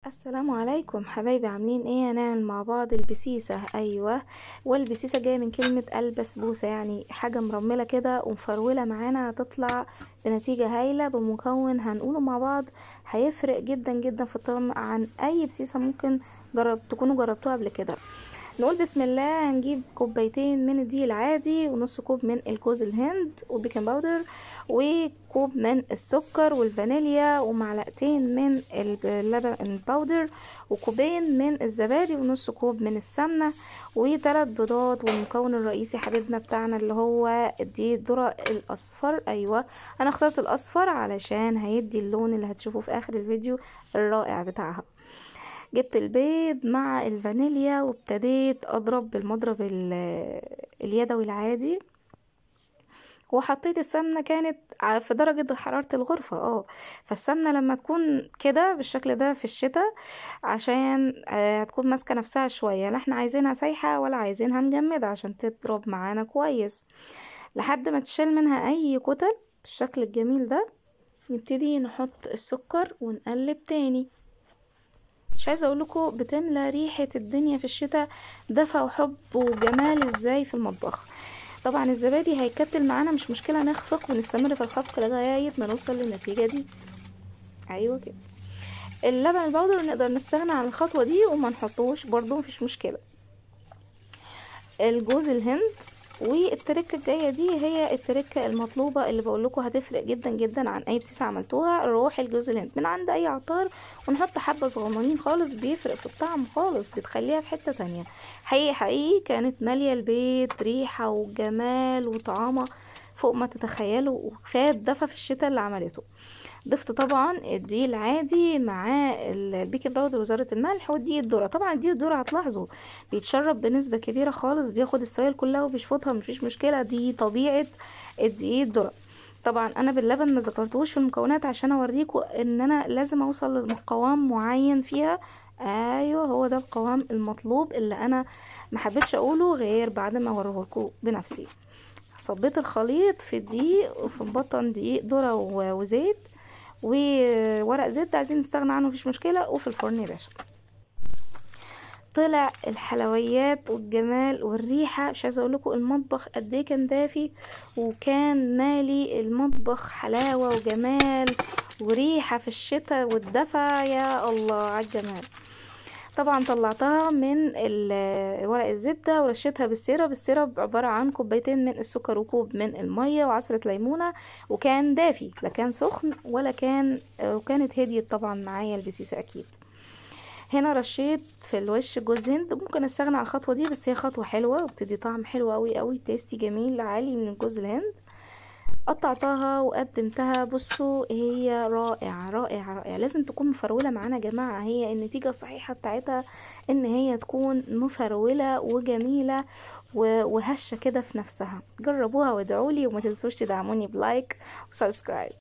السلام عليكم حبايبي، عاملين ايه؟ هنعمل مع بعض البسيسة. ايوه، والبسيسة جاية من كلمة البسبوسة، يعني حاجة مرملة كده ومفرولة معانا، هتطلع بنتيجة هايلة بمكون هنقوله مع بعض هيفرق جدا جدا في الطعم عن اي بسيسة ممكن تكونوا جربتوها قبل كده. نقول بسم الله. هنجيب كوبايتين من الدقيق العادي، ونص كوب من الجوز الهند وال baking powder، وكوب من السكر والفانيليا، ومعلقتين من اللبن ال powder، وكوبين من الزبادي، ونص كوب من السمنة، وثلاث بيضات، والمكون الرئيسي حبيبنا بتاعنا اللي هو الدقيق الذرة الاصفر. ايوه، انا اخترت الاصفر علشان هيدي اللون اللي هتشوفوه في اخر الفيديو الرائع بتاعها. جبت البيض مع الفانيليا وابتديت اضرب بالمضرب اليدوي العادي، وحطيت السمنة كانت في درجه حرارة الغرفة. فالسمنه لما تكون كده بالشكل ده في الشتاء عشان هتكون ماسكه نفسها شوية، لا احنا عايزينها سايحه ولا عايزينها مجمده عشان تضرب معانا كويس لحد ما تشيل منها اي كتل بالشكل الجميل ده. نبتدي نحط السكر ونقلب تاني. مش عايزه اقول لكم بتملى ريحه الدنيا في الشتاء دفى وحب وجمال ازاي في المطبخ. طبعا الزبادي هيكتل معانا، مش مشكلة، نخفق ونستمر في الخفق لغاية ما نوصل للنتيجة دي. ايوه كده. اللبن البودر نقدر نستغنى عن الخطوة دي وما نحطوش برضو، مفيش مشكلة. الجوز الهند والتركه الجاية دي هي التركة المطلوبة اللي بقول لكم هتفرق جدا جدا عن اي بسيسه عملتوها. روح الجوز الهند من عند اي عطار ونحط حبه صغننين خالص، بيفرق في الطعم خالص، بتخليها في حتة تانية. حقيقي حقيقي كانت ماليه البيت ريحه وجمال وطعامه فوق ما تتخيلوا، وكفاية الدفى في الشتاء اللي عملته. ضفت طبعا الدقيق العادي مع ال baking powder وذره الملح والدقيق الذرة. طبعا الدقيق الذرة هتلاحظوا بيتشرب بنسبة كبيرة خالص، بياخد السوائل كلها وبيشفطها، مفيش مشكلة، دي طبيعة الدقيق الذرة. طبعا انا باللبن ما ذكرتوش في المكونات عشان اوريكم ان انا لازم اوصل لقوام معين فيها. ايوه، هو ده القوام المطلوب اللي انا ما حبيتش اقوله غير بعد ما اوريه لكم بنفسي. صبيت الخليط في الدقيق وفي مبطن دقيق ذره وزيت وورق زبدة، عايزين نستغنى عنه مفيش مشكلة، وفي الفرن يا باشا. طلع الحلويات والجمال والريحه، مش عايزه اقول لكم المطبخ قد ايه كان دافي، وكان مالي المطبخ حلاوة وجمال وريحه في الشتاء والدفا، يا الله على الجمال. طبعا طلعتها من ورق الزبدة ورشيتها بال syrup. ال syrup عبارة عن كوبايتين من السكر وكوب من المية وعصره ليمونه، وكان دافي، لا كان سخن ولا كان، وكانت هديت طبعا معايا البسيسه اكيد. هنا رشيت في الوش جوز هند، ممكن استغنى عن الخطوة دي بس هي خطوة حلوة وبتدي طعم حلو قوي قوي، tasty جميل عالي من جوز الهند. قطعتها وقدمتها. بصوا هي رائعة رائعة رائعة، لازم تكون مفرولة معانا يا جماعة، هي النتيجة الصحيحة بتاعتها ان هي تكون مفرولة وجميلة وهشة كده في نفسها. جربوها وادعولي، وما تنسوش تدعموني ب like و subscribe.